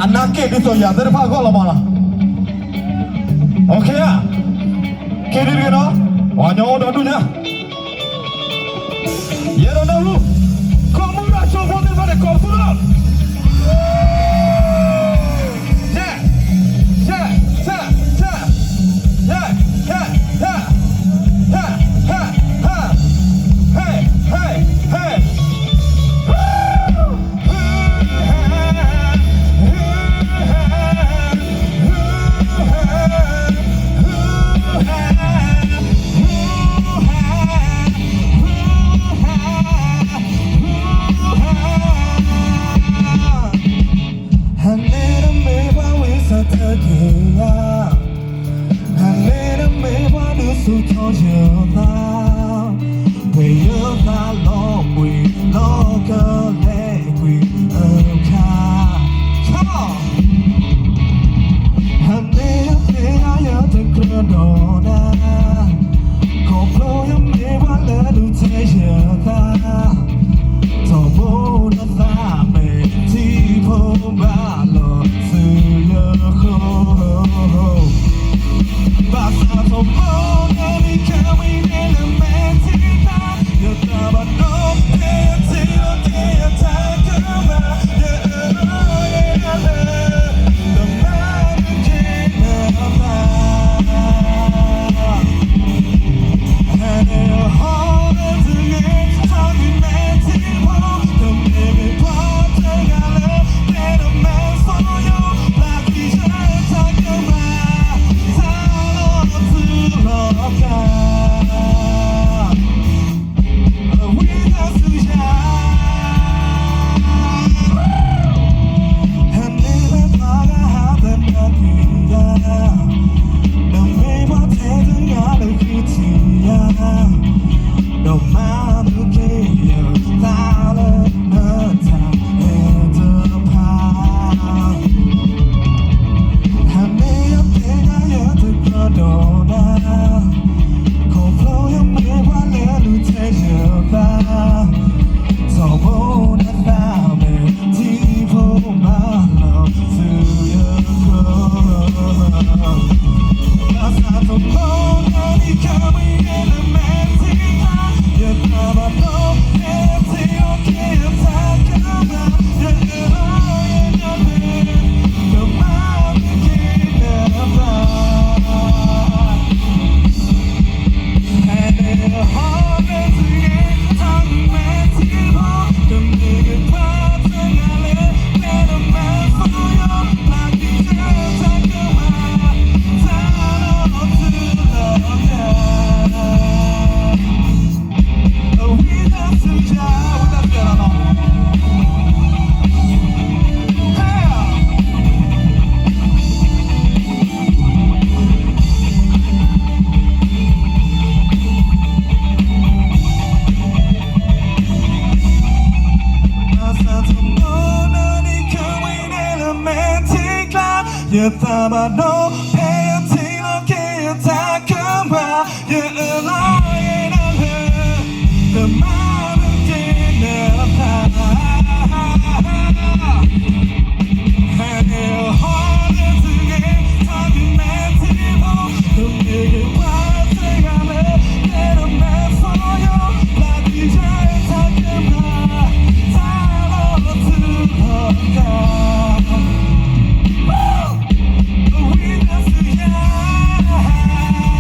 အနၢ်က့ၣ်ဒ်သိးယၤသ့ၣ်တဖၣ်အဂီၢ်လီၤမးနီၤ. အိၣ်ခ့ဧါ, က့ၤဒ်တဂ့ၤနီၤ, ပှၤကညီအိၣ်ဒီဒူၣ်ညါ, ယဲဒီးနၢ်ဟူ, ခိးမုၢ်ဒီးဆိဖိသ့ၣ်တဖၣ်န့ၣ် ကိးပသူလီၤ. ဟဲန့ၣ်နမ့ၢ်ပှၤဝံသးစူၤတက့ၢ်ဧါ, ဟဲန့ၣ်နမ့ၢ်ပှၤဒုးဆူၣ်ထီၣ်ယသး, ပှ့ၤယသးလီၤပှ့ၤလီၤကလဲၤကွံာ်အခါ, ဟဲန့ၣ်ယသ့ၣ်ညါယတကြၢးဒီးနၤ, ခီဖျိယမ့ၢ်ပှၤလၢဒုးထဲယသး, ထီဘိနသးမ့ၢ်ထံဖိဘၣ်လီၤဆူယဃိ, ဘၣ်ဆၣ်ထီဘိနလံၤခဲဝံၤန့ၣ်လၢမဲာ်ထံကျါ, ယသးဘၣ်ဒိဖဲယထံၣ်လီၤက့ၤယတၢ်ကမၣ်, ယအၢၣ်လီၤယဲဒၣ်လၢ တမၤမုၢ်က့ၤနသး ဟဲန့ၣ်လၢပှၤဂၤဟးသနာ်က့ၤယၤ, နမ့ၢ်ပှၤထဲတဂၤလၢဃုထံၣ်ယၤ, ဒီးမၤမုၢ်က့ၤယသးလၢနတၢ်အဲၣ်တဖၣ်, ဟဲန့ၣ်ယသ့ၣ်ညါယတကြၢးဒီးနၤ, ခီဖျိယမ့ၢ်ပှၤလၢဒုးထဲယသး ထီဘိနသးမ့ၢ်ထံဖိဘၣ်လီၤ ဆူယဃိ, ဘၣ်ဆၣ်ထီဘိနလံၤခဲဝံၤန့ၣ်လၢမဲာ်ထံကျါ, ယသးဘၣ်ဒိဖဲယထံၣ်လီၤက့ၤယတၢ်ကမၣ်, ယအၢၣ်လီၤယဲဒၣ်လၢ တမၤမုၢ်က့ၤနသး ဘၣ်ဆၣ်ထီဘိနလံၤခဲဝံၤန့ၣ်လၢ မဲာ်ထံကျါ, ယသးဘၣ်ဒိဖဲယထံၣ်လီၤက့ၤယတၢ်ကမၣ်, ယအၢၣ်လီၤယဲဒၣ်လၢ တမၤမုၢ်က့ၤနသး ဝံသးစူၤယၤ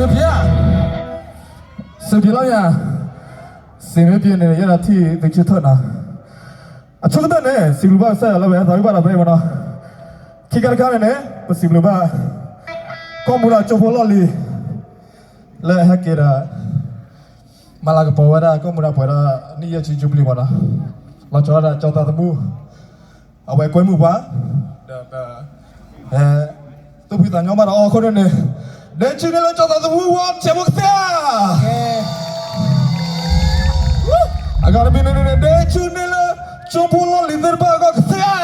စံးပျဲ, စံးပျဲလီၤယၤ, စံးမ့ၢ်ပျဲန့ၣ် ယဲဒၣ်ထံၣ်သုဆၢထၢၣ်နီၤ. အဆိကတၢၢ်န့ၣ် စံးဘျုးဘၣ်ကစၢ်ယွၤလၢဝဲသးဝံၣ်ဘၣ်ဒီးပမ့ၢ်နီၤ. ခံခါတခါန့ၣ်န့ၣ် ပစံးဘျုးဘၣ် ကီၢ်မူဒါကၠိဖိလီၢ်လံၤ လၢအဟဲက့ၤဒီး မၤလၤကပီၤဝဲဒၣ် ကီၢ်မူဒါပှဲၤဒီး နံၣ်ယဲၢ်ဆံ jubilee မ့ၢ်နီၤ. လီၤဆီဒၣ်ကၠီသးသမူ အဝဲကွဲမုာ်ပှၤ ဒီး သူၣ်ဖှံသးညီမးဒီးအီၤအဃိန့ၣ်န့ၣ် ဒဲဆူန့ၢ်လၢကၠီသးသမူဝီဆဲးဖိကသ့ဧါ. အဂၤတမံၤန့ၣ်န့ၣ် ဒဲဆူန့ၢ်လၢကၠိဖိလီၢ်လံၤသ့ၣ်တဖၣ်အဂီၢ်ကသ့ဧါ.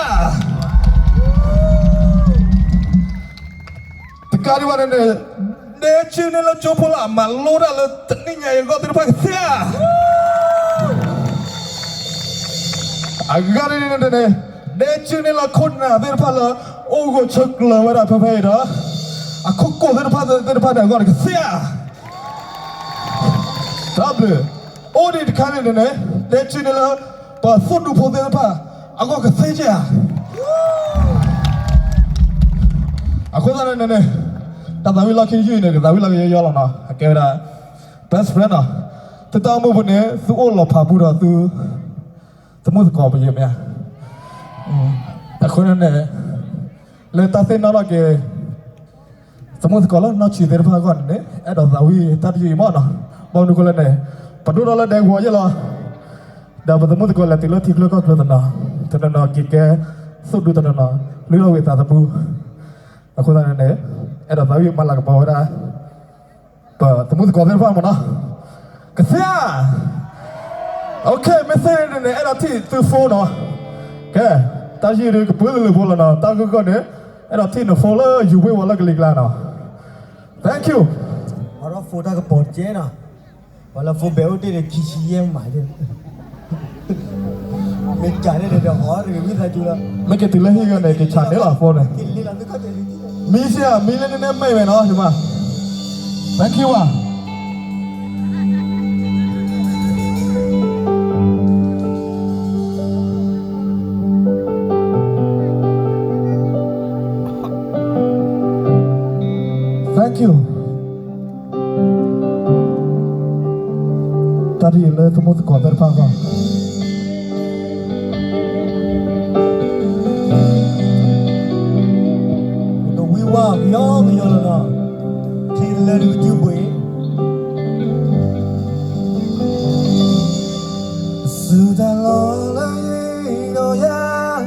တကးဒံးဘၣ်န့ၣ်န့ၣ် ဒဲဆူန့ၢ်လၢကၠိဖိလၢအမၤလိတၢ်လၢတနံၣ်ညါအံၤအဂီၢ်သ့ၣ်တဖၣ်ကသ့ဧါ. အဂၤတမံၤန့ၣ်န့ၣ် ဒဲဆူန့ၢ်လၢခိၣ်နၢ်သ့ၣ်တဖၣ်လၢ အိၣ်ဂၢၢ်ဆိးကျၢၤဝဲဒၣ်ဖဲဖဲအံၤဒီး အခိၣ်ကိၣ်သ့ၣ်တဖၣ်သ့ၣ်တဖၣ်န့ၣ်အဂီၢ်န့ၣ်ကသ့ဧါ. တၢ်ဘျုး အိၣ်ဒံးတခါန့ၣ်န့ၣ် ဒဲဆူန့ၢ်လၢ ပှၤသိၣ်ဒူဖိသ့ၣ်တဖၣ် အဂီၢ်ကသ့ဧါ. အဃိသတးန့ၣ်န့ၣ် တၢ်သးဝံၣ်လီၢ်ခံယုၢ်အံၤန့ၣ် ကသးဝံၣ်လီၤကယီယီလီၤနီၤ. အကဲဝဲဒၣ် best friend နီၤ. သုတၢ်အိၣ်မူပူၤန့ၣ် သုအိၣ်လီၤဖးဘူးဒီးသု သမုၣ်သကိးပယီၤမ့ၢ်ဧါ. အဃိန့ၣ်န့ၣ် လၢတၢ်သ့ၣ်နီၣ်ထီၣ်က့ၤ သမုၣ်သကိးလၢနီၢ်ဆံးသ့ၣ်တဖၣ်အဂီၢ်န့ၣ်န့ၣ် အဲၣ်ဒိးသးဝံၣ်တၢ်တယုၢ်အံၤမ့ၢ်နီၤ. ဘၣ်မနုၤအဃိလဲၣ်န့ၣ် ပဒိၣ်ထီၣ်လၢဒဲကဝီၤယဲၢ်လီၤ. ဒီးပသမုၣ်သကိးလဲၤတုၤလၢထံချၢကီၢ်ချၢတနီၤ, တနီၤနီၤက့ၤကဲ သိၣ်ဒူတနီၤနီၤ လုၢ်ထီၣ်ဝံၤသးသမူ. အဃိသတးန့ၣ်န့ၣ် အဲၣ်ဒိးသးဝံၣ်မၤလၤကပီၤဝဲဒၣ် ပသမုၣ်သကိးသ့ၣ်တဖၣ်မ့ၢ်နီၤ. ကသ့ဧါ. Okay, မ့ၢ်သ့န့ၣ်န့ၣ် အဲၣ်ဒိးထံၣ်သု phone နီၤ. ကဲ, တၢ်ယုၢ်ဒုးကပၢလၢလၢပှဲၤလီၤနီၤ. တၢ်ဂီၢ်ဂီၢ်န့ၣ် အဲၣ်ဒိးထံၣ်န phone လၢယူၤဝ့ၢ်ဝီၤလၢကလံၤကျါနီၤ. Thank you. အီၤဒီး phone တၢ်ကပီၤတကဲနီၤ. ပှၤလၢ phone ဘဲအိၣ်တ့ၢ်န့ၣ် ခံဆံယဲၢ်မးယဲၢ် မ့ၢ်ကးန့ၣ်ဒီး ဟီတဂ့ၤဝံသးစူၤလီၤ. မ့ၢ်က့ၤတုၤလၢဟံၣ်ဂီၢ်န့ၣ် ကဆးန့ၢ်လီၤ phone န့ၣ်. မံစ့ၢ် မံလၢနနဲၣ်မဲာ်ဝဲနီၤ ယမါ. Thank you ဘၣ်. Thank you. တၢ်ဒ်အံၤလၢသမုၣ်သကိးသ့ၣ်တဖၣ်အဂီၢ် နဝံဝါပယီၤပယီၤလီၤလီၤ ထံလၢဒုးကစုပှ့ၤ စူၢ်တၢ်လီၢ်လၢယံၤ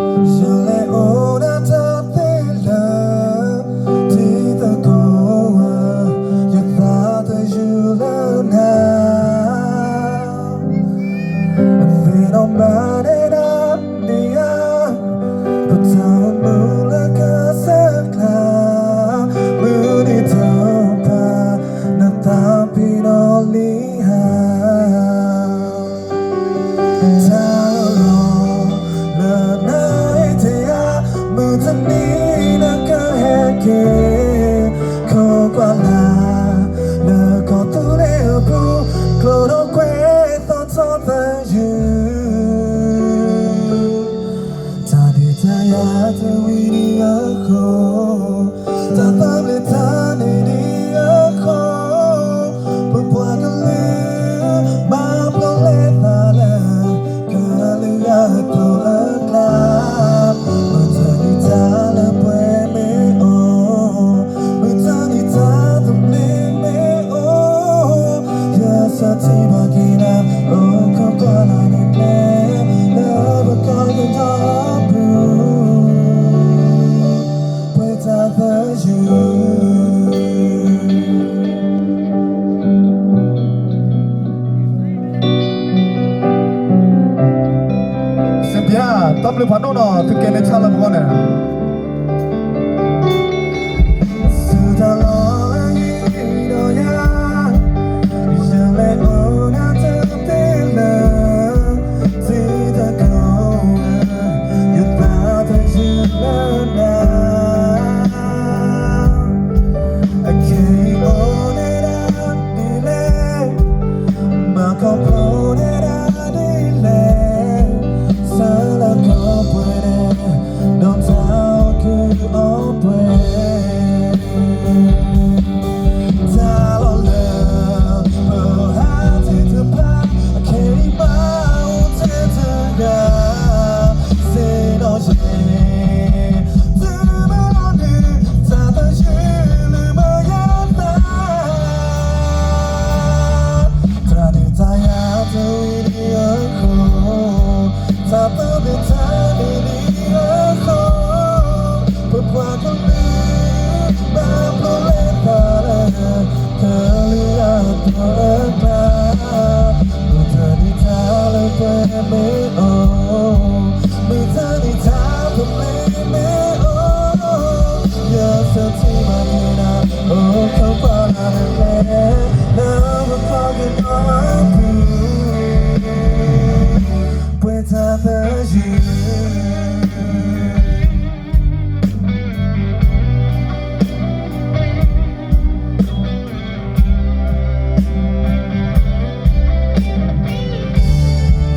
ဒီးယၤ ယလဲၤအိၣ်ဒၣ်တၢ်သ့လၢ ထံသကိးဧၢ, ယသးတယုၢ်လၢနၤ, သ့ၣ်နီၣ်မၤန့ၢ်ဒၣ်ဒံးဧါ, ပတၢ်အိၣ်မူလၢကစၢ်ကျါ, မုၢ်နံၤတဖၣ် ဘၣ်ဖျိလဲၤသးလၢ ကလုာ်အသိးအကျါ, မုၢ်တနံၤတၢ်လၢပှဲၤမ့ၢ်အိၣ်, မုၢ်တနံၤတၢ်ပမ့ၢ်မ့ၢ်အိၣ်, ယဆၢထံၣ်ဘၣ်က့ၤနၤ အိၣ်ခိးကွၢ်လၢ်နကျဲ, လၢပခီကဒီးအပူၤ ပှဲၤတၢ်သယုၢ် သ့ၣ်နီၣ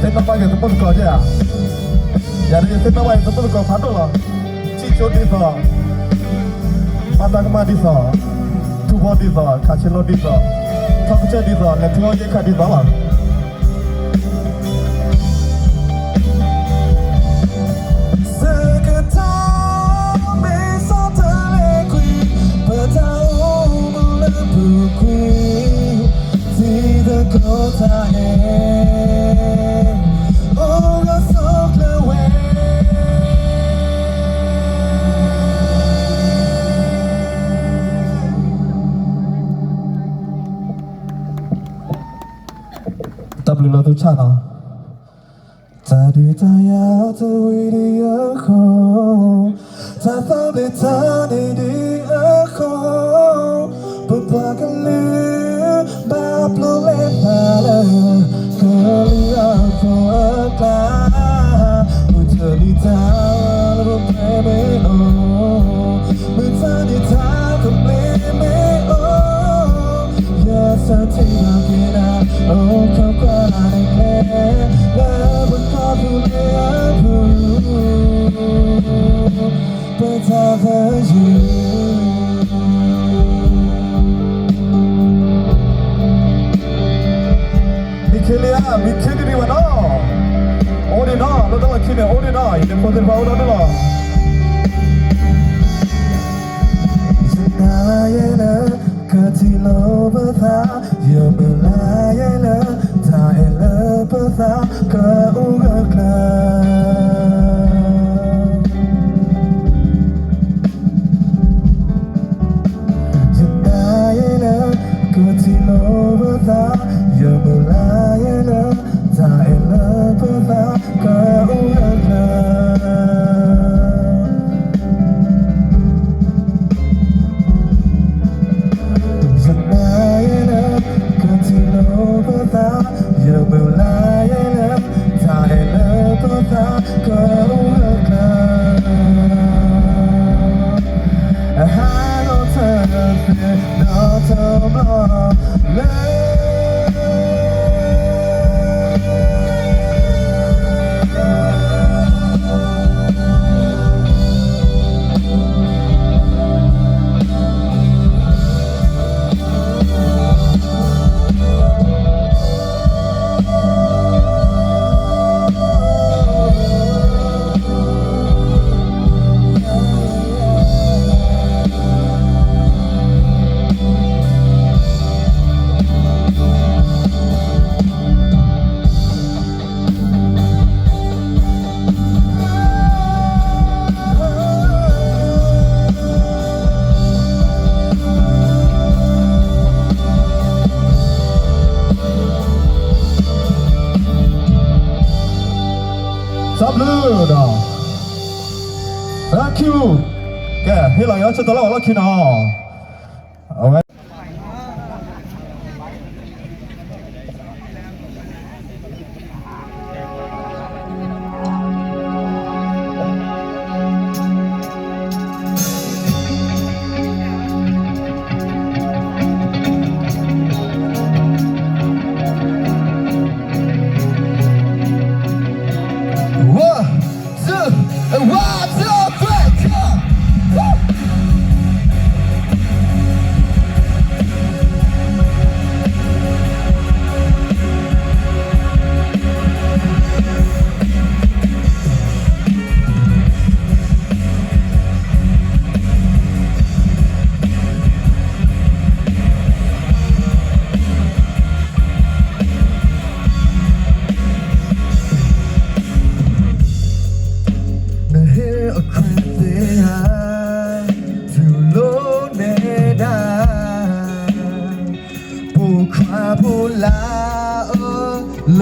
်ဘၣ်က့ၤသမုၣ်သကိးဧါ, ယၤဒ်ယသ့ၣ်နီၣ်ဘၣ်က့ၤသမုၣ်သကိးဖးဒိၣ်လီၤ. စံၣ်ကၠိဒ်သိး, မၤတၢ်ကမၣ်ဒ်သိး, ထူဘီဒ်သိး, ခးဆ့လိဒ်သိး, ထီၣ်ကစၢၢ်ဒ်သိး, လဲၤထူအီၣ်ယဲၢ်ခါဒ်သိးလီၤ. ဆၢကတီၢ်မ့ၢ်စီၤတၢ်လဲၤကွံာ်, ပတၢ်အိၣ်မူလၢပူၤကွံာ်, ထံသကိးတၢ်အဲၣ်, အိၣ်ဂၢၢ်ဆိးကျၢၤဝဲ တၢ်ဘျုးလၢသုဆၣ်နီၤ, တၢ်ဒုးတၢ်ယၤတဝံၤဒံးအဃိ, တၢ်သဘျ့တၢ်န့ၣ်ဒံးအဃိ, ပပှၤကလုာ် ဘၣ်ဖျိလဲၤသးလၢ ကလုာ်အသိးအကျါ, မုၢ်တနံၤတၢ်လၢပှဲၤမ့ၢ်အိၣ်, မုၢ်တနံၤတၢ်ပမ့ၢ်မ့ၢ်အိၣ်, ယဆၢထံၣ်ဘၣ်က့ၤနၤ အိၣ်ခိးကွၢ်လၢ်နကျဲ, လၢပခီပူၤလၢအပူၤ ပှဲၤတၢ်သယုၢ် မ့ၢ်ခဲလၢာ်ဧါ, မ့ၢ်ခဲကဒံးဘၣ်နီၤ, အိၣ်ဒံးနီၤ, လၢတၢ်လီၢ်ခံန့ၣ် အိၣ်ဒံးနီၤ, ယဖိသ့ၣ်တဖၣ်အိၣ်ဒီးဒၣ်လီၤ. ယနာ်ယဲလၢ ကထံၣ်လိာ်ပသး, ယမုၢ်လၢ်ယဲလၢ တၢ်အဲၣ်လၢပသး ကအိၣ်ဂၢၢ်ကျၢၤ ယနာ်ယဲလၢ ကထံၣ်လိာ်ပသး, ယမုၢ်လၢ်ယဲလၢ တၢ်အဲၣ်လၢပသး ကအိၣ်ဂၢၢ်ကျၢၤ ယနာ်ယဲလၢ ကထံၣ်လိာ်ပသး, ယမုၢ်လၢ်ယဲလၢ တၢ်အဲၣ်လၢပသး ကအိၣ်ဂၢၢ်ကျၢၤ အဟးဂီၤတၢ်သ့ၣ်နီၣ်ထီၣ်ဘျီလၢ တၢ်ဘျုးဒီး thank you, ကဲ ဟ့ၣ်လီၤယွၤဆၢထၢၣ်လၢအလီၢ်ခံနီၤ, အဝဲ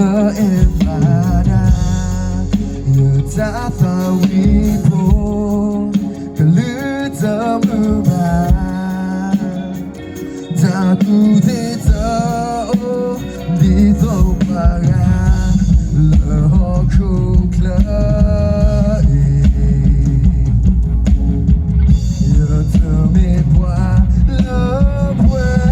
ယအဲၣ်ဘၣ်ဒၣ် ယတၢ်သးဝံၣ်ဖိ ကလုၢ်တမုာ်ဘၣ် တၢ်ကူၣ်သ့တအိၣ် ဒ်သိးပှၤဂၤ လၢဟီၣ်ခိၣ်ချၢအံၤ ယတမ့ၢ်ပှၤလၢပှဲၤ တ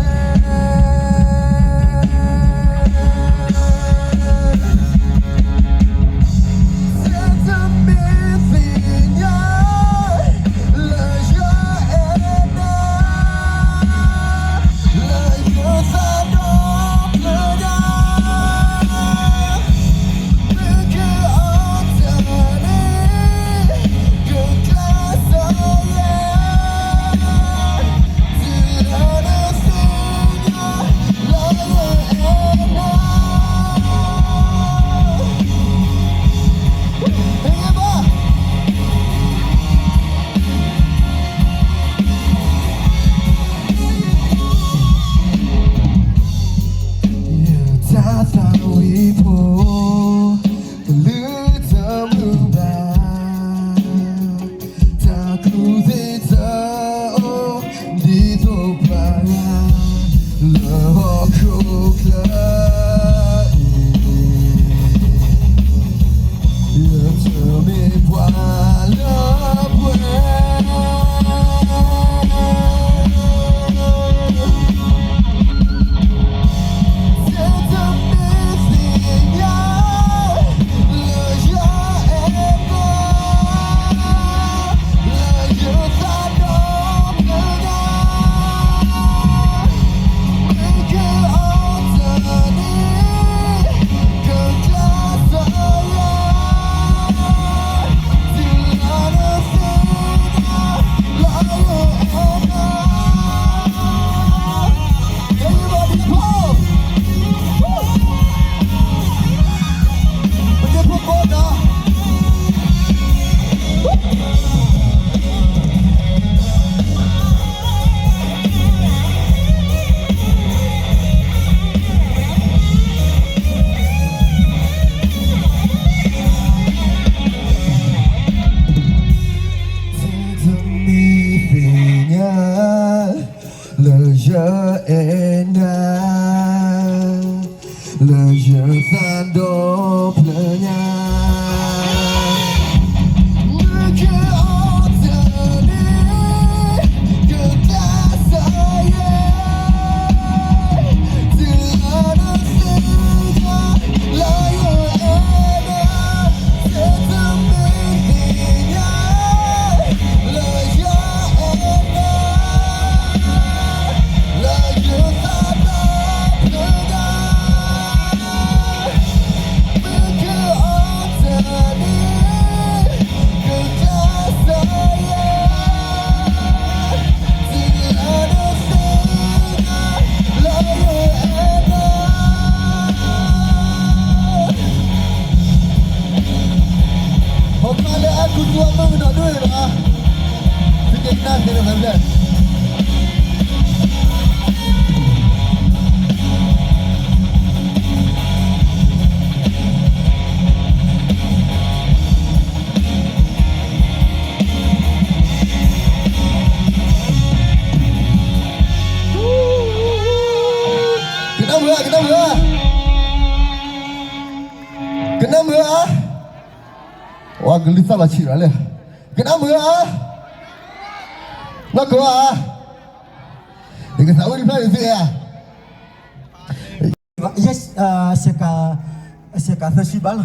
မ့ၢ်သ့ၣ်ညါ လၢယအဲၣ်နၤ လၢယသးဒီဖျၢၣ်ညါ တၢ်သးဝံၣ်ဖိ ကလုၢ်တမုာ်ဘၣ် တၢ်ကူၣ်သ့တအိၣ် ဒ်သိးပှၤဂၤ လၢဟီၣ်ခိၣ်ချၢအံၤ ယတမ့ၢ်ပှၤလၢပှဲၤ တမ့ၢ်သ့ၣ်ညါ လၢယအဲၣ်နၤ လၢယသးဒီဖျၢၣ်ညါ တမ့ၢ်သ့ၣ်ညါ လၢယအဲၣ်နၤ လၢယသးဒီဖျၢၣ်ညါ မုၢ်ကအိၣ်တနံၤ ကကျဲးစၢးယဲ တုၤလၢနသ့ၣ်ညါ လၢယအဲၣ်နၤ တမ့ၢ်သ့ၣ်ညါ လၢယအဲၣ်နၤ လၢယသးဒီဖျၢၣ်ညါ မုၢ်ကအိၣ်တနံၤ ကကျဲးစၢးယဲ တုၤလၢနသ့ၣ်ညါ လၢယအဲၣ်နၤ ဟီၣ်ခိၣ်လၢအကူၣ်သူအမုၢ်ကနီၤဒိၣ်န့ၣ်လီၤ. သုကနၣ်သ့လၢၤဘၣ်လဲၣ်. ကနၣ်မုာ်ဧါ, ကနၣ်မုာ်ဧါ, ကနၣ်မုာ်ဧါ, ဝဲကလုၢ်သီၣ်လီၤဆံးရၤလဲၣ်, ကနၣ်မုာ်ဧါ, နီၢ်ကီၢ်ဧါ, ယကသးဝံၣ်တဖျၢၣ်န့ၣ်သုအဲၣ်ဧါ. ယဲ စဲးကး စဲးကးသၢဆံဘၣ်လီၤ,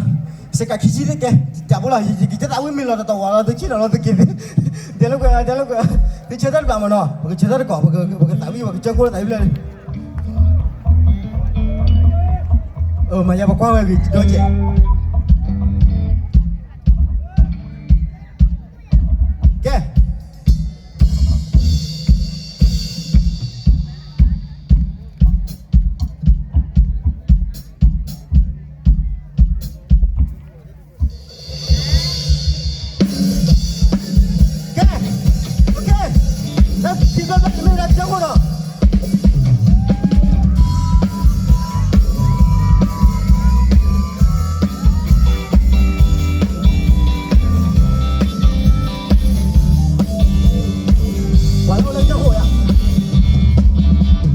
စဲးကးခံဆံသ့ၣ်ကဲ, တၢ်ဘိလီၤ, ယကသးဝံၣ်မ့ၢ်လီၤတတီၤဝဲလီၤ, သုဆံၣ်နီၤလီၤသုက့ၤသ့, ဒဲလၢကွဲး ဒဲလၢကွဲး, သုဆၢထၢၣ်တဘၣ်မးနီၤ, ပကဆၢထၢၣ်တကိး, ပကသးဝံၣ် ပကစၢၢ်ခိၣ်လၢသးဝံၣ်လၢ မၤယါပကွၢ်ဝဲဂ့ၤဒီကဲး, ကဲ ကဲ, ကဲ, လၢခံဘျီဘျီကမ့ၢ်ဝဲဒၣ်ကစၢၢ်ခိၣ်ဒီး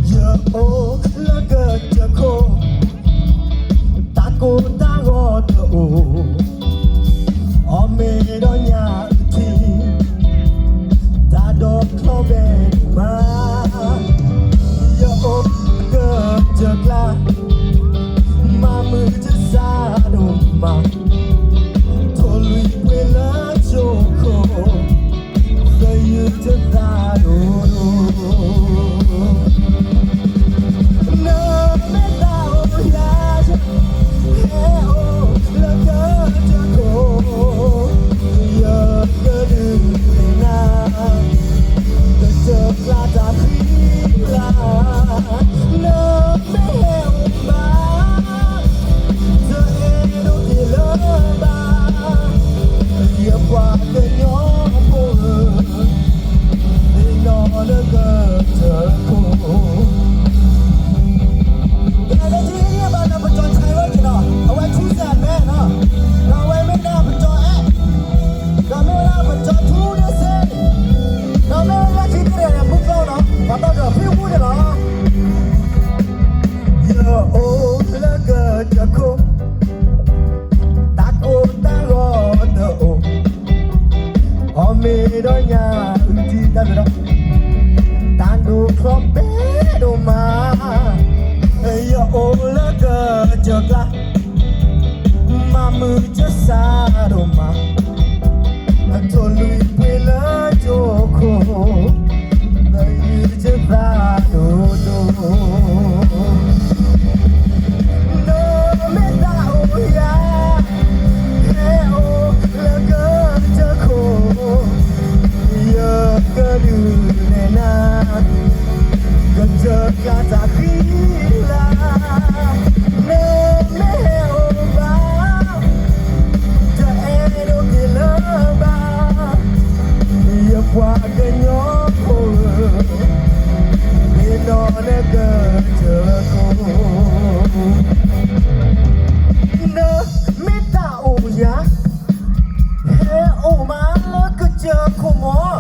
ယအိၣ်လၢကစၢၢ်ခိၣ်, တၢ်ကိၢ်တၢ်ဂီၤတအိၣ်, အီၣ်မ့ၤဒီးညၣ်အုၣ်ထံ, တၢ်ဒိးချီဘဲဒိၣ်မး, ယအိၣ်ကစၢၢ်ကျါ, မၤမုာ်ယသးဒိၣ်မး, ထိၣ်လွံၢ်ပှ့ၤလၢကၠိခိၣ်, သယုၢ်ယသးဒိၣ်ဒိၣ်, နမ့ၢ်တၢ်အိၣ်ယၤ, ဟဲအိၣ်လၢကစၢၢ်ခိၣ်, ယကဒုးနဲၣ်နၤ, ကစၢၢ်ကျါတၢ်ဃံလၤ, နမ့ၢ်ဟဲအိၣ်ဘၣ်, တအဲၣ်ဒိးက့ၤလၢၤဘၣ်, ယပှၤကညီဖိဧၢ, သ့ၣ်နီၣ်လၢကစၢၢ်ခိၣ်, ကဲ လၢခံန့ၣ် ဘၣ်ဒီးပတီၢ်ဆဲးဝဲက့ၤနီၤ, အဝဲထူစဲးမဲနီၤ, ဒီးအဝဲမ့ၢ်ဒၣ်ပတီၢ်အဲၣ်, ဒီးမ့ၢ်ဝဲဒၣ်ပတီၢ်ထူန့ၣ်စ့, ဒီးမ့ၢ်ဝဲဒၣ်ခံကတၢၢ်န့ၣ် မူကျိနီၤ, ပှၤတီဒီးဖံမူန့ၣ်လီၤ. ယအိၣ်လၢကစၢၢ်ခိၣ်, တၢ်ကိၢ်တၢ်ဂီၤတအိၣ်, အီၣ်မ့ၤဒီးညၣ်အုၣ်ထံတၢ်ဘျုးဒီး, တၢ်ဒိးချီဘဲဒိၣ်မး, ယအိၣ်လၢကစၢၢ်ကျါ, မၤမုာ်ယသးဒိၣ်မး, ထိၣ်လွံၢ်ပှ့ၤလၢကၠိခိၣ်, သယုၢ်ယသးဒိၣ်ဒိၣ်, နမ့ၢ်တၢ်အိၣ်ယၤ, ဟဲအိၣ်လၢကစၢၢ်ခိၣ်, ယကဒုးနဲၣ်နၤ, ကစၢၢ်ကျါတၢ်ဃံလၤ, နမ့ၢ်ဟဲအိၣ်ဘၣ်, တအဲၣ်ဒိးက့ၤလၢၤဘၣ်, ယပှၤကညီဖိဧၢ, သ့ၣ်နီၣ်လၢကစၢၢ်ခိၣ်, နမ့ၢ်တၢ်အိၣ်ယၤ, ဟဲအိၣ်မးလၢကစၢၢ်ခိၣ်မး,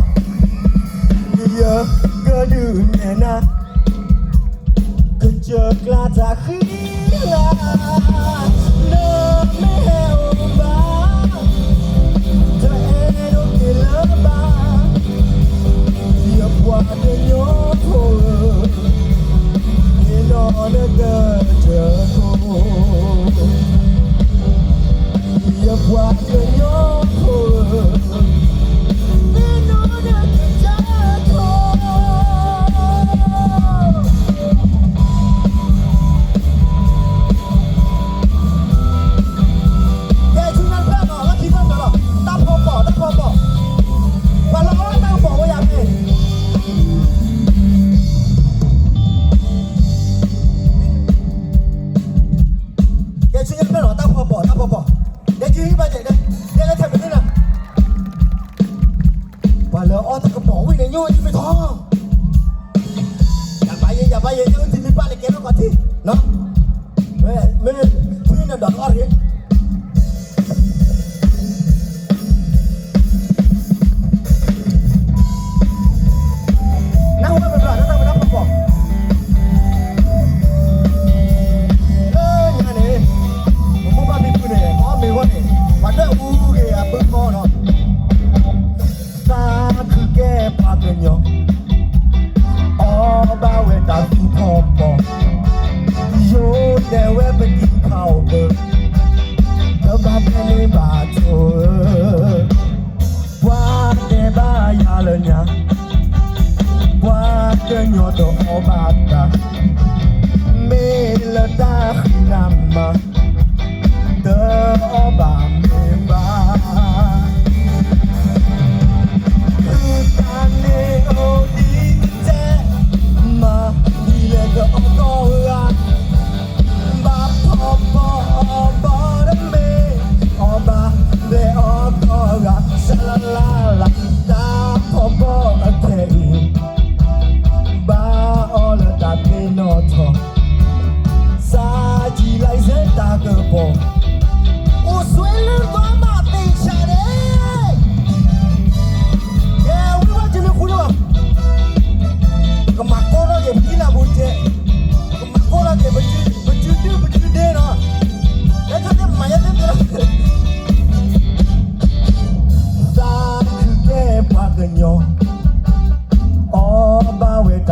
ယကဒုးနဲၣ်နၤ, ကစၢၢ်ကျါတၢ်ဃံလၤ, နမ့ၢ်ဟဲအိၣ်ဘၣ်, တအဲၣ်ဒိးက့ၤလၢၤဘၣ်, ယပှၤကညီဖိဧၢ, သ့ၣ်နီၣ်လၢကစၢၢ်ခိၣ်, ယပှၤကညီဖိဧၢ, သ့ၣ်နီၣ်လၢကစၢၢ်ခိၣ်. ကဲ ဆူညါတဖျၢၣ်နီၤ, လီၢ်ခံတဖျၢၣ်နီၤ, တၢ်ဖီပိာ်, တၢ်ဖီပိာ်, ပှၤလၢအီၣ်တၢ်ကပီၤဝဲယၤမ့ၢ် ကဲ ဆူညါတဖျၢၣ်နီၤ, တၢ်ဖီပိာ်, တၢ်ဖီပိာ်, ဒဲကံဘၣ်ကဲ, ဒဲလၢထဲမနုၤနီၤ, ပှၤလၢအီၣ်တၢ်ကပီၤဝံၤန့ၣ် ညိၣ်တမ့ၢ်ထီၣ်, ယၤဘၣ်ယဲ, ယၤဘၣ်ယဲ, ယအိၣ်တမံၤဘၣ်န့ၣ် ကဲထီၣ်ကီးထံနီၤ, မ့မ့ၢ် ထွံၣ်နဒီးအီၣ်တဂ့ၤ နၢ်ဟူဘၣ်ပှၤလၢတၢ်မုာ်တၢ်ဖးဖီ, လၢညါန့ၣ် ပမိၢ်ပၢ်ဖံဖုန့ၣ် ပအီၣ်မ့ၤဂီၢ်န့ၣ် ပှၤဒွဲၣ်အူဂ့ၤအပုၢ်ဃီနီၤ, သးခုကဲပှၤကညီ အီၣ်ဘၣ်ဝဲတၢ်သူၣ်ထီၣ်ပီၤ, ယိၤတဲဝဲပကံဖးအိၣ်ပၢ, တဘၣ်တဲန့ၢ်ဘၣ်ဆိၣ်ဧၢ, ပှၤတဲဘၣ်ယၤလၢညါ, ပှၤကညီတအီၣ်ဘၣ်တၢ်, မ့ၢ်လၢတၢ်ဃံနၤမး တအီၣ်ဘၣ်မ့ၤဘၣ်, သုတၢ်န့ၣ်အိၣ်ဒ်ကတဲ, မၤဒ်လဲၣ်ကအီၣ်ကီၢ်ဧါ, ဘၣ်ဖီဘီအီၣ်ဘီတမ့ၢ်, အီၣ်ဘၣ်လဲၤအီၣ်ကီၢ်ဧါ, စလလလ, တၢ်ဖီဘီအခဲအံၤ ဘၣ်အီၣ်လၢတၢ်သ့ၣ်နီၣ်ထီၣ်, စၢ်ကံ license တၢ်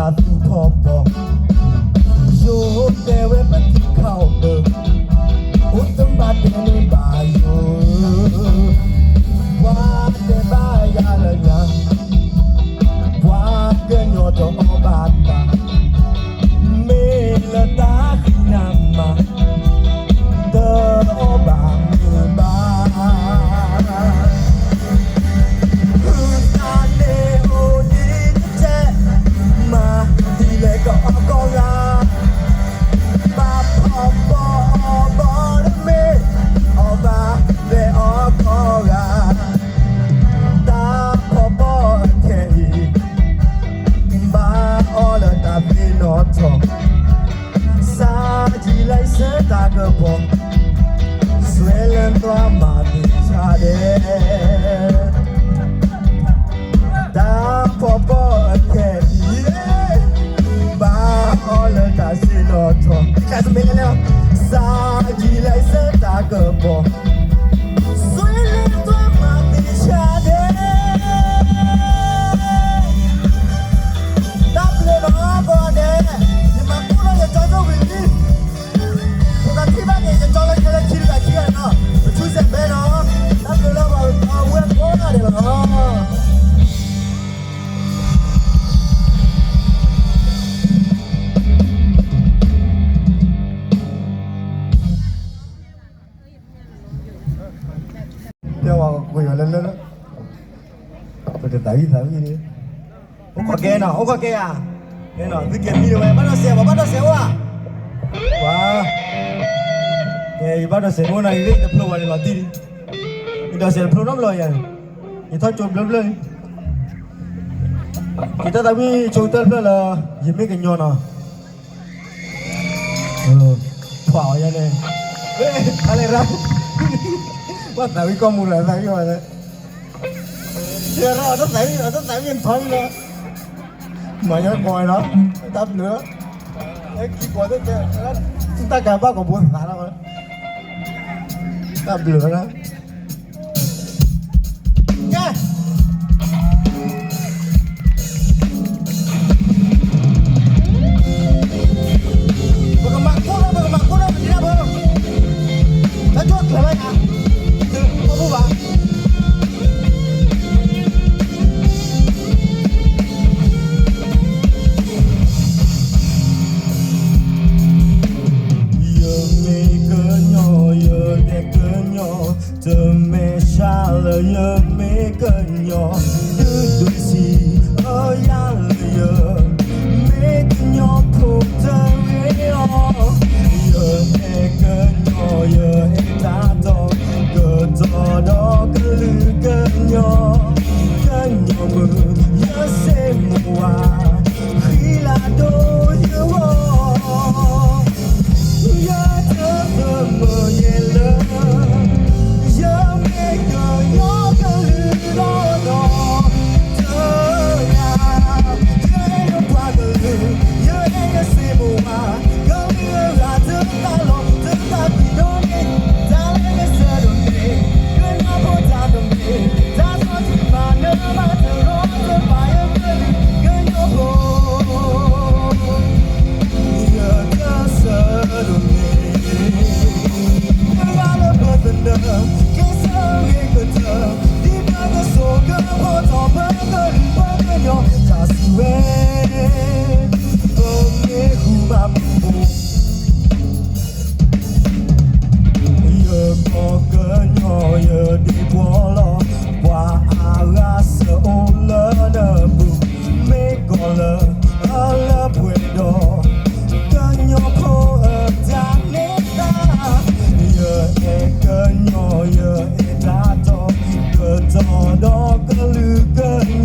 အသူၣ်ဖီၣ်ဖီၣ်, ယိၤတဲဝဲပထံခးအီၣ်ပၢ, အိၣ်တဘၣ်တဲန့ၣ်ဘၣ်ယိၤ, ပှၤတဲဘၣ်ယၤလၢညါ, ပှၤကညီတအီၣ်ဘၣ်တၢ်, မ့ၢ်လၢတၢ်ဃံနၤမး, တအီၣ်ဘၣ်မ့ၢ်ဘၣ် ဟုသးန့ၣ်အိၣ်ဒံးတတဲ, မၤဒ်လဲၣ်ကအီၣ်ကိးဂၤ, ဘၣ်ဖီၣ်ဖီၣ်အီၣ်ဘီတမ့ၢ်, အီၣ်ဘၣ်လဲၣ်အီၣ်ကိးဂၤ, တၢ်ဖီၣ်ဖီၣ်အခဲအံၤ, ဘၣ်အီၣ်လၢတၢ်သ့ၣ်နီၣ်ထီၣ် စၢ်ကံလဲစၢ်တၢ်ကပီၤ, စွဲလၢသွါမၤသ့ၣ်ဆါဒဲး, တၢ်ဖီၣ်ဖီၣ်အခဲအံၤ, ဘၣ်အီၣ်လၢတၢ်သ့ၣ်နီၣ်ထီၣ်, စၢ်ကံလဲစၢ်တၢ်ကပီၤ, စွဲလၢသွါမၤသ့ၣ်ဆါဒဲး တၢ်ဘျုးလီၤကိးဂၤဒဲး, ယမၤကိၢ်လၢယကၠီကၠိဝံၤလံ, ပကထံၣ်ဘၣ်က့ၤယကၠီလၢခဲလၢာ်ခံတဂၤခံဂၤန့ၣ်လီၤ, ပထူစဲးဘဲနီၤ, တၢ်ဘျုးလီၤပှၤဝဲကိးဂၤဒဲးလီၤ. တဲဝဲကယီၤလၢလၢ, ပတသးဝံၣ်သးဝံၣ်န့ၣ်, အိၣ်ခိးကဲနီၤ, အိၣ်ခိးကဲဧါ, ကဲနီၤ, သုကဲမံဝဲ, ဘၣ်ဒီးစဲး, ပှၤဘၣ်ဒီးစဲးအိၣ်ဧါ, ပှၤ, ကဲ ယဘၣ်ဒီးစဲးအိၣ်နီၤ, ယတဖျိဝဲန့ၣ်လီၤတံၢ်လံ, ယဒီးစဲးတဖျိနီတဘျီယၤ, ယထီၣ်ကၠိဘျၢဘျၢလံ, ယတၢ်သးဝံၣ်ဆိကတၢၢ်တဖျၢၣ်လၢ ယမ့ၢ်ကညီနီၤ ဖှးအီၤယဲန့ၣ်, ဖးလဲၣ်ရၣ်, ဘၣ်သးဝံၣ်ကီၢ်မူလၢသးဝံၣ်အီၤလဲၣ်, ယရၣ်အီၤတသးဝံၣ်, အီၤတသးဝံၣ်ထီလံလီၤ, မၤယဲကိးနီၤ, တၢ်ဘျုး, အဲခံကိးသ့ၣ်, တၢ်ကၤဘၣ်ကီးဘိသးလီၤ, တၢ်ဘျုးလီၤ. ကဲ ပကမၤကိၢ်လီၤ, ပကမၤကိၢ်လီၤ, ပကမၤကိၢ်လီၤ, တၢ်ကၢၢ်ကျၢၤဘၣ်ယၤ, တအိၣ်ဘၣ်. ယမ့ၢ်ကညီ, ယဒဲကညီ, တမ့ၢ်ဆါလၢယမ့ၢ်ကညီ, ဒုးဒုးဆံးအယၤလၢယ မ့ၢ်ကညီဖိတဂ့ၤအီၤ, ယအဲၣ်ကညီ, ယအဲၣ်တၢ်တီ, ကတီၤဒီးကလုာ်ကညီ, ကညီမုၣ်, ယစ့မိၢ်ဝါ, ဃံလၤဒိယဂီၢ် ယတသးမုာ်ယဲလၢ ယမ့ၢ်ကညီကလုာ်ဒီးဒီး တဂၤ, ယအဲၣ်ယပှၤကလုာ်, ယအဲၣ်ယစ့မိၢ်ဝါ, ကလုာ်အဂၤတသးလီၤ, တသးကွံာ်ဒိၣ်န့ၣ်, တၢ်လၢယဆၢဒိၣ်န့ၣ်, ကညီဖိတၢ်တမ့ၢ်, တၢ်ထီၣ်ထံမၤနၢၤမၤတရီတပါယကလုာ်, ကညီဖိ ယတၢ်ဆၢဒိၣ်န့ၣ်, ပှၤလၢပသနၢၣ်, ကျဲးစၢးဂ့ၤကတၢၢ်, ဒ်ပကဆိၣ်ကဖီထီၣ်ပကလုာ်ပကညီ, တၢ်စံးဝဲ, ပမ့ၢ်ဃူမၤပူၤ ယကီၢ်ကညီယဒ့ပီၢ်လီၤ, ပှၤအါဂၤစၢၤအိၣ်လၢနပူၤ, မ့ၢ်ကီၢ်လၢအလၢပှဲၤဒီး ကညီဖိအတၢ်န့ၢ်သါ, ယအဲၣ်ကညီယအဲၣ်တၢ်တီ, ကတီၤဒီးကလုာ်ကညီ,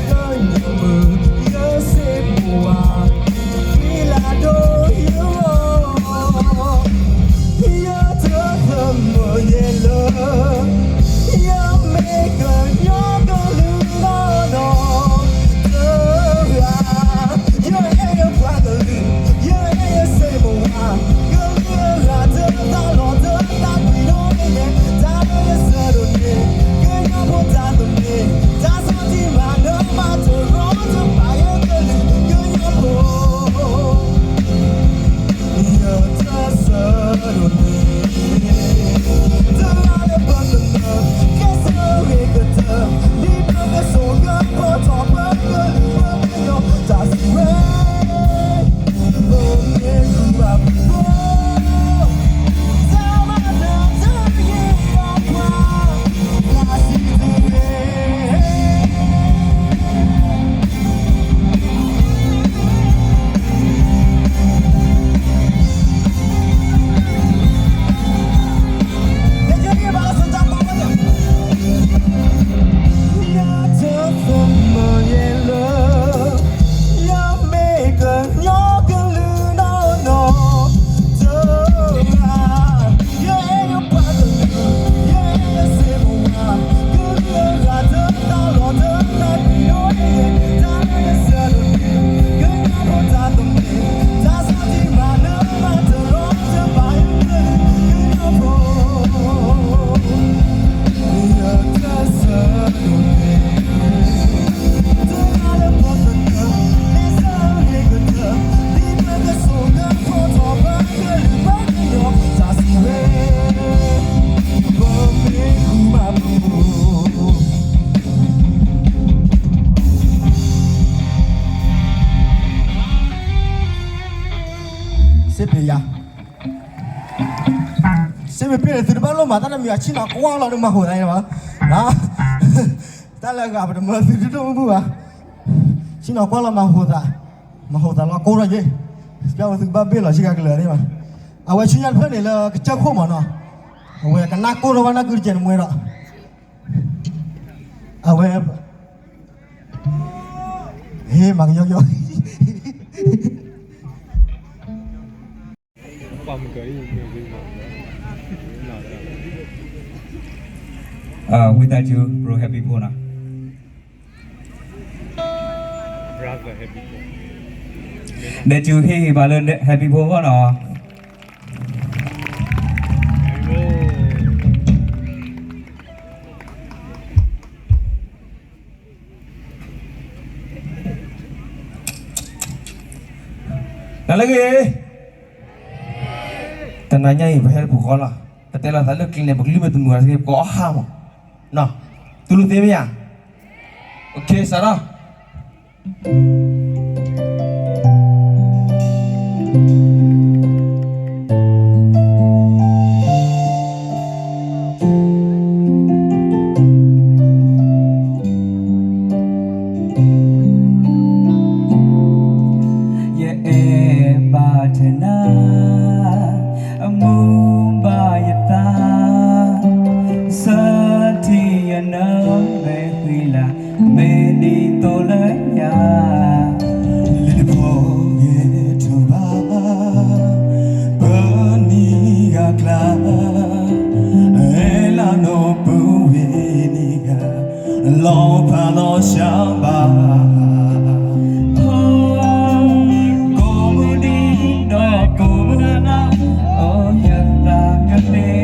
ကညီမုၣ် ယစ့မိၢ်ဝါ, ဃံလၤဒိယဂီၢ်, ယတသးမုာ်ယဲလၢ ယမ့ၢ်ကညီကလုာ်ဒီးဒီး, တဂၤ, ယၤ စ့မ့ၢ်ပ့ၢ်န့ၣ် သုတဘၣ်လိၣ်မၤတၢ်တမံၤဘၣ် ဆ့ၣ်နီၤကွၢ်လီၤဒီးမၤဟိးသးန့ၣ်ဘၣ်. တၢ်လၢအဂၤပတမၢသုတဒိၣ်မုၢ်ဘၣ်. ဆ့ၣ်နီၤကွၢ်လီၤမၤဟိးသး, မၤဟိးသးလီၤကိၢ်ထီၣ်က့ၤ, ပျၢ်ဝဲသုကဘၣ်ဘ့ၣ်လီၤဆ့ကၤကလၢာ်သ့ၣ်မး. အဝဲဆူညါတဖျၢၣ်န့ၣ်လၢကစၢၢ်ခိၣ်မးနီၤ, အဝဲကနၣ်ကိၢ်ထီၣ်ဘၣ်နၢ်ကုတကဲးတမှဲဒီး အဝဲ ဟ့ မၤကယီကယီ ဝံသးစူၤ ဘြိ happy ဖိနီၤ, ဒီးစူၤဟ့ၣ်ဂံၢ်ဘါလၢ happy ဖိအဂီၢ်နီၤ. နလၢဂ့ၤ, တနၤညါအံၤ ပဟဲလၢပူၤဃီလီၤ, ပတဲလီၤသးလၢကျဲန့ၣ် ပကလုၢ်မ့ၢ်တမုာ်အီၤတက့ၢ် ပကအီၣ်ဟါမး, နီၤ, တူၢ်လိာ်သ့မ့ၢ်ဧါ. စးထီၣ် ယအဲၣ်ဘၣ်ထဲနၤ, အမူဘၣ်ယသး, ဆၢထံၣ်ယနၢ်မဲာ်ဃံလၤ, မ့ၢ်ဒ်သိးလၢညါ, လၢတဘျီဂ့ၤထီၣ်ဘၣ်, ပနံၤဂၤကျါ, အဲၣ်လၢနီၢ်ပုၢ်ဝဲၢ်နံၤဂၤ, လီၤဖးလီၤဆါဘၣ်, ကိးမုၢ်နံၤဒီးကိးမုၢ်နၤ, အိၣ်ယသးကသ့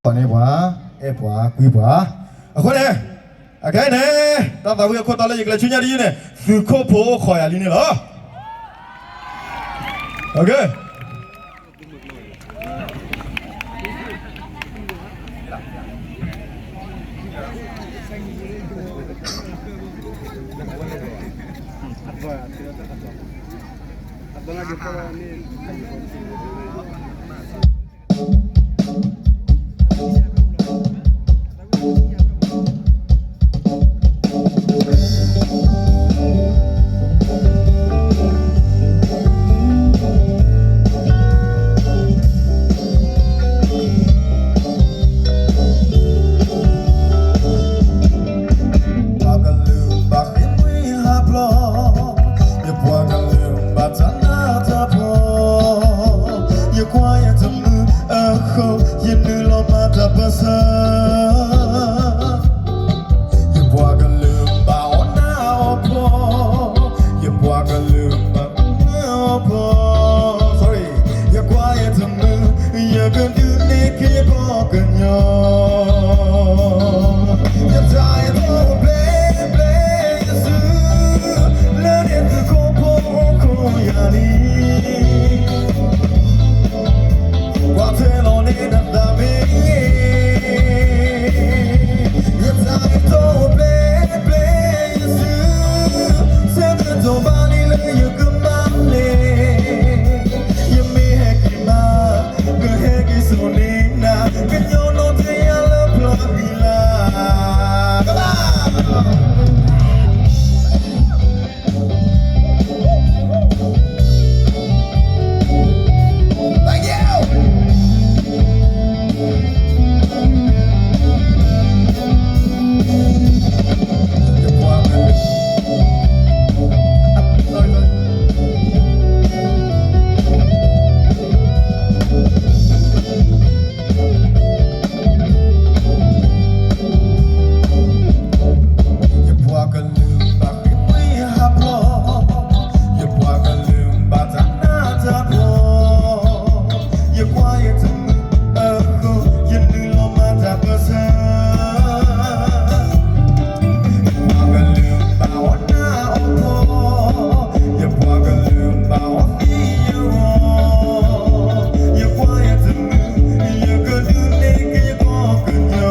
ပှၤန့ၢ်ပှၤ, အဲၣ်ပှၤကွံပှၤ. အဃိန့ၣ်, အခဲအံၤန့ၣ်, တၢ်သးဝံၣ်အခိၣ်တီလၢယကလဲၤဆူညါတယုၢ်န့ၣ်, သုးခိၣ်ဖိအိၣ်ခိးယၤလံန့ၣ်လီၤ. Yepwagale batana tapo, yekwaya tamu aho, yenuloma tapasa. Yepwagale ba ona opo, yepwagale ba ona opo. Sorry. Yekwaya tamu, yekadune ke yekokanya. Yataya to ble ble Yesu, lene tu kopo ko yani. Kwatelo ne na dame. Yataya to ble ble Yesu, seke to bali le yekemale. Yemehekima, keheki sonina, kenyonoteyalaplavila. Come on! Thank you! Yepwagale ba kemwe haplo, yepwagale ba tana tapo, yekwaya tamu aho, yenuloma tapasa. Yepwagale ba ona opo, yepwagale ba ofi yewo, yekwaya tamu, yekadune ke yekokanya.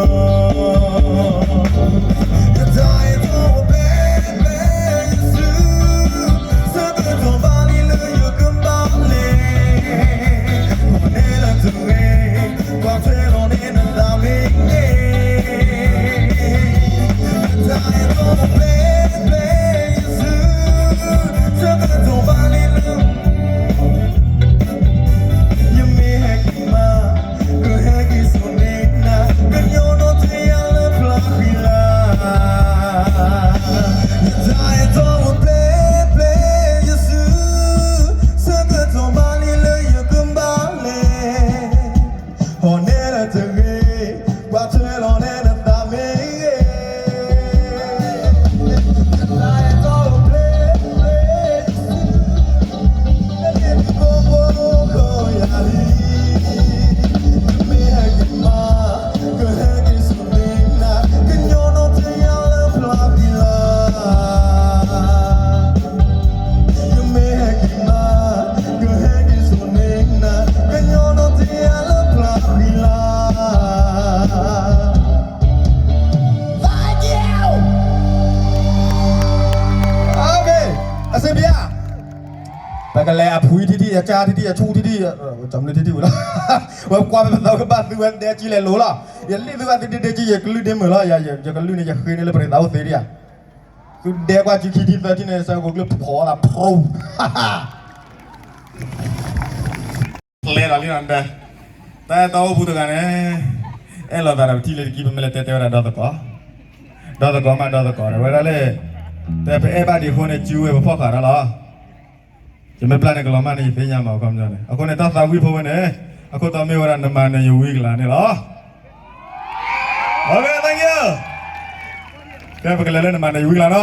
Yemehekima, keheki sonina, kenyonoteyalaplavila. Yataya to ble ble Yesu, seke to bali le yekemale. Hone le tege, kwatelo ne na dame. Yataya to ble ble Yesu. Thank you. Okay. အစ့ၣ်ပျၢ် ပကလဲၤအဖှံထံထံၣ် အကၢ်ထံထံၣ် အဆူၣ်ထံထံၣ် ကၠီမနုၤထံထံၣ်ဝံၤလီၤ. ဝဲကွၢ်ပသးကဘၣ်သုဝဲဒဲကံလဲၤလိၤလီၤ. ယလံၣ်သုဝဲသ့ဒ့ဒ့ကံ ယကလုၢ်ဒ့မုာ်လီၤ. ယကလုၢ်န့ၣ် ယဃ့န့ၢ်လၢပရံးသးအိၣ်သ့ဒံးဧါ. သုဒဲကွၢ်စုခံထံၣ်သၢထံၣ်န့ၣ် ဆၢကိးကျၢၢ်ဖီသးဖျိ ကျဲဒီးလံနၤ, တၢ်အဲၣ်တီအိၣ်ပူၤတဂၤန့ၣ်, အဲၣ်လိာ်သးဒီးပထံၣ်လၢတကံ ပမ့ၢ်လဲၤတဲတဲဝဲဒၣ်ဒီသကိး, ဒီသကိးမးဒီသကိး တဲဝဲဒၣ်လၢ, တဲပအဲၣ်ဘၣ်ဒံးအဃိန့ၣ် စုဝဲပဖီၣ်ဃာ်တၢ်လီၤ. ယမ့ၢ်ပျၢ်န့ၣ်ကလီၤမၢ်န့ၣ် ယသ့ၣ်ညါမး အခီပညီန့ၣ်, အဃိန့ၣ် တၢ်သးဝံၣ်ဖိဝဲန့ၣ်, အခိၣ်တီမ့ၢ်ဝဲဒၣ် နမၤနၢၤယဝံကလၤန့ၣ်လီၤ. Okay, thank you. ကဲပကလဲၤလၢနမၤနၢၤယဝံကလၤနီၤ.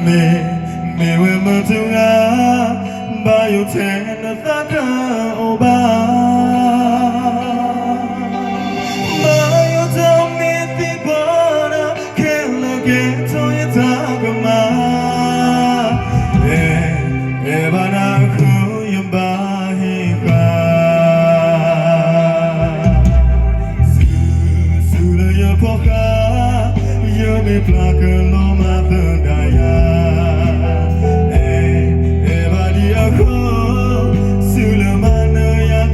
မ့ၢ်, မ့ၢ်ဝဲမုၢ်တဂၤ, ဘၣ်ယိၣ်ထဲနသးတအိၣ်ဘၣ်. ဘၣ်ယိၣ်ထဲမ့ၢ်သံကွၢ်နၤ, ခဲလၢာ်ကဲထီၣ်ယတၢ်ကမၣ်. အဲ, အဲၣ်ဘၣ်နၤအဃိယဘၣ်ဟ့ၣ်ဃာ် ဆူ, ဆူလၢယဖီၣ်ဃာ်, ယမ့ၢ်ပျၢ်ကလီၤမၤသဒၣ်ယၤ. အဲ, အဲၣ်ဘၣ်ဒံးအဃိ, ဆူလၢမၤနၢၤယၤ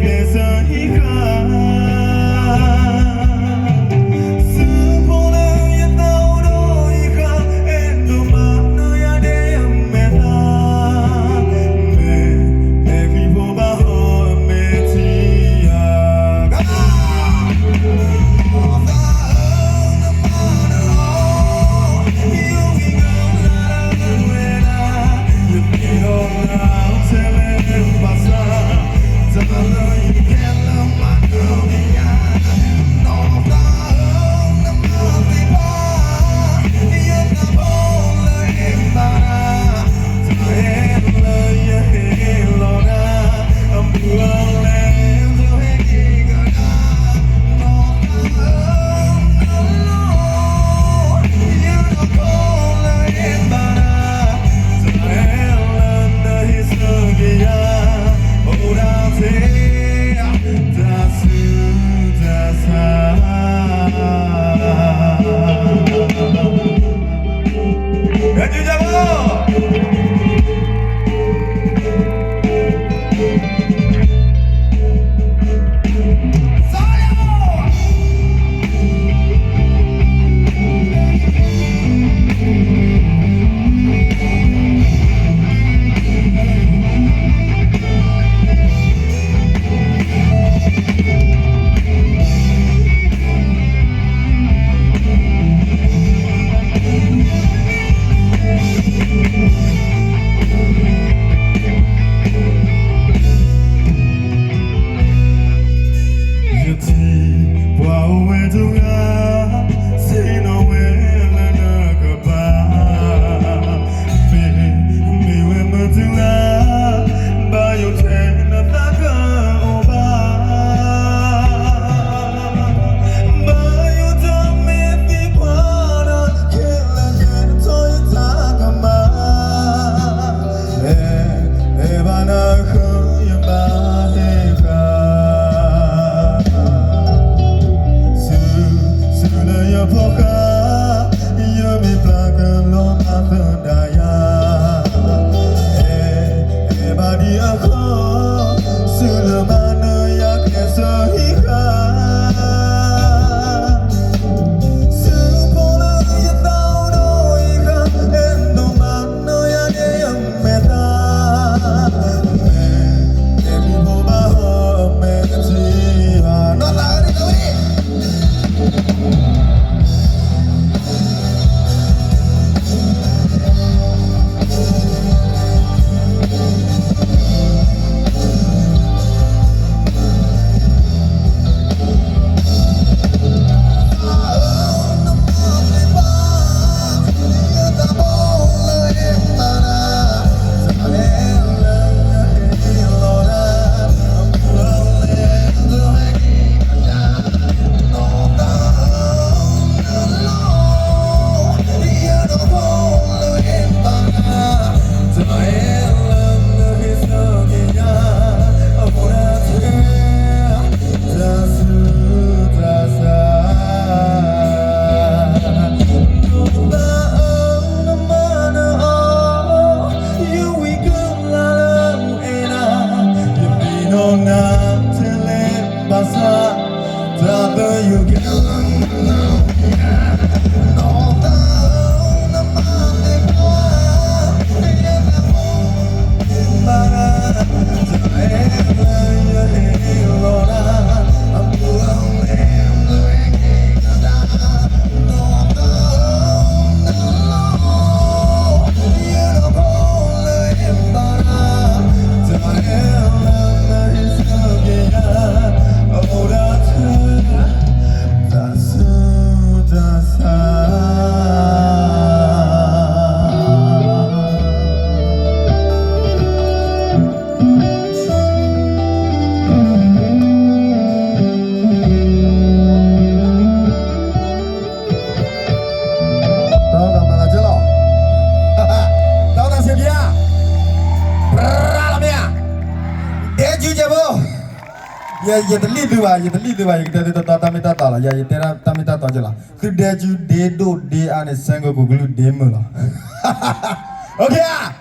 ယတလံၣ်သုဘၣ်, ယတလံၣ်သုဘၣ်, ယကတဲသုတတီတၢ်မ့ၢ်တၢ်တီလီၤ, ယတဲတၢ်မ့ၢ်တၢ်တီက့လီၤ. သုဒဲကၠူဒ့ဒိၣ်ဒ့အါန့ၣ် စဲကိၣ်ကလုၢ်ဒ့မုာ်လီၤ. ဒဲမုာ်န့ၣ် သုမ့ၢ်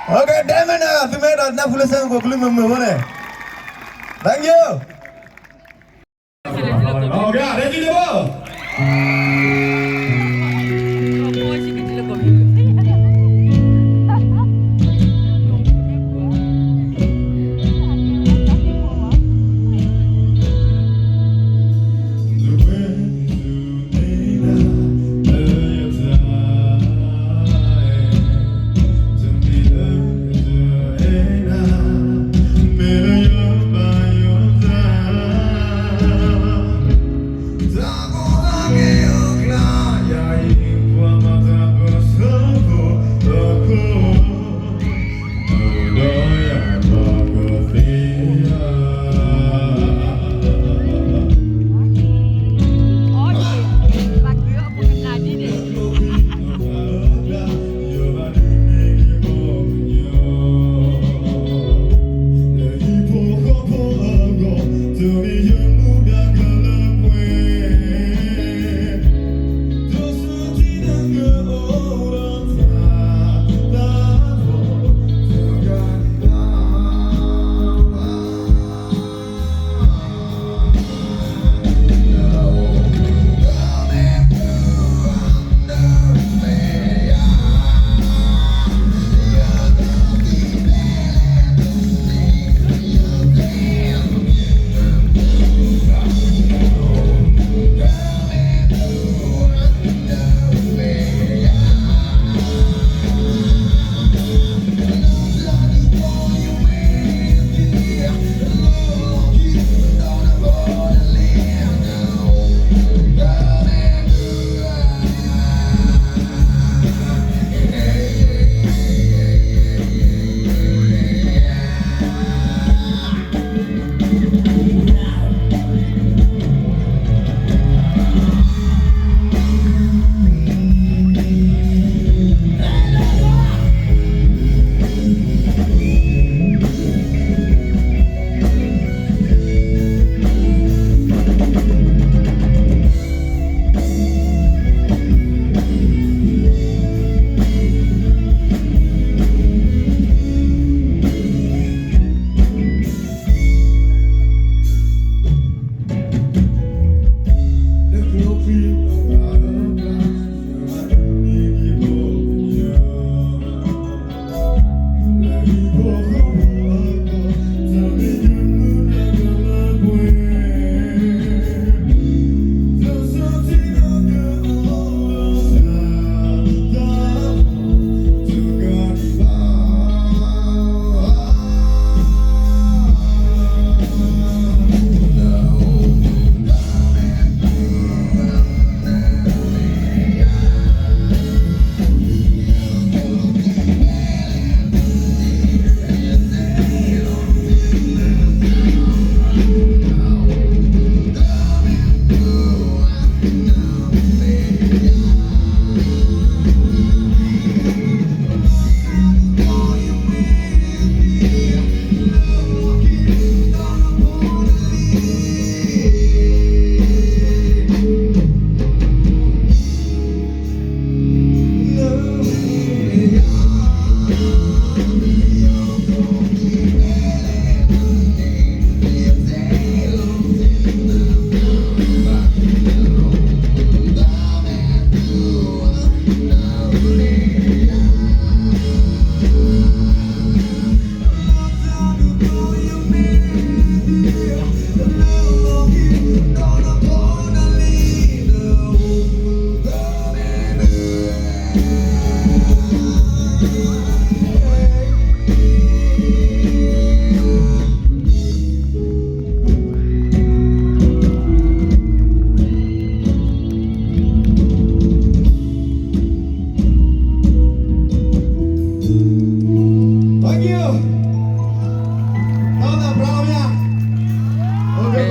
အဲၣ်ဒိးနၢ်ဟူလၢစဲကိၣ်ကလုၢ်မုာ်မုာ်ဖိန့ၣ်, thank you. Thank you.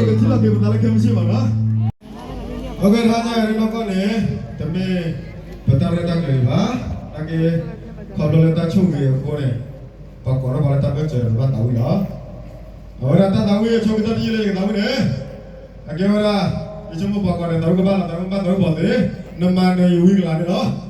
တၢ်သးပြၢအီၤမ့ၢ်ဧါ. ပကထံၣ်လီၤက့ၤပသးလၢခဲမုၢ်ဆ့ၣ်မးနီၤ. အဂ့ၢ်တဟါညါအံၤနီၢ်ကီၢ်န့ၣ် တမ့ၢ်ပတၢ်ရဲၣ်တၢ်ကျဲၤဘၣ်, နာ်က့ ခီဖျိလၢတၢ်ဆိၣ်ဂ့ၤအဃိန့ၣ် ပှၤကိးထီၣ်ပှၤလၢတၢ်ဘၢၣ်စၢၤဒီးဘၣ်သးဝံၣ်လီၤ. အဝဲဒၣ်တၢ်သးဝံၣ်အဆိကတၢၢ်တယုၢ်လၢယကသးဝံၣ်န့ၣ်, အကဲဝဲဒၣ် ယဆိကမိၣ်ပှၤကိးဂၤဒဲးသးဝံၣ်ကဘၣ်လီၤ, သးဝံၣ်ဘၣ်သးဝံၣ်ပှဲၤသ့, နမၤနၢၤယဝံကလၤန့ၣ်လီၤ.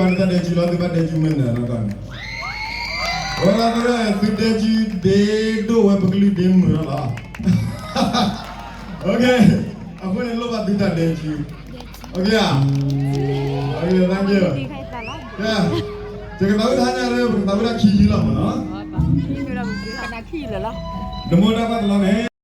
တၢ်ဒဲကၠူလီၤ သုဘၣ်ဒဲကၠူမ့ၢ်နၢၤနီၢ်ကီၢ်န့ၣ်, ဝဲလီၤသုဒဲကၠူဒ့ဒိၣ်ဝဲပကလုၢ်ဒ့မုာ်လီၤလီၤ. အဃိန့ၣ်လိၣ်ဘၣ်သုတၢ်ဒဲကၠူ, တၢ်ကသးဝံၣ်တဟါညါလၢ ပကသးဝံၣ်ဒၣ်ခံဆံလီၤမ့ၢ်နီၤ, တမ့ၢ်တၢ်ဘၣ်တလီၤန့ၣ်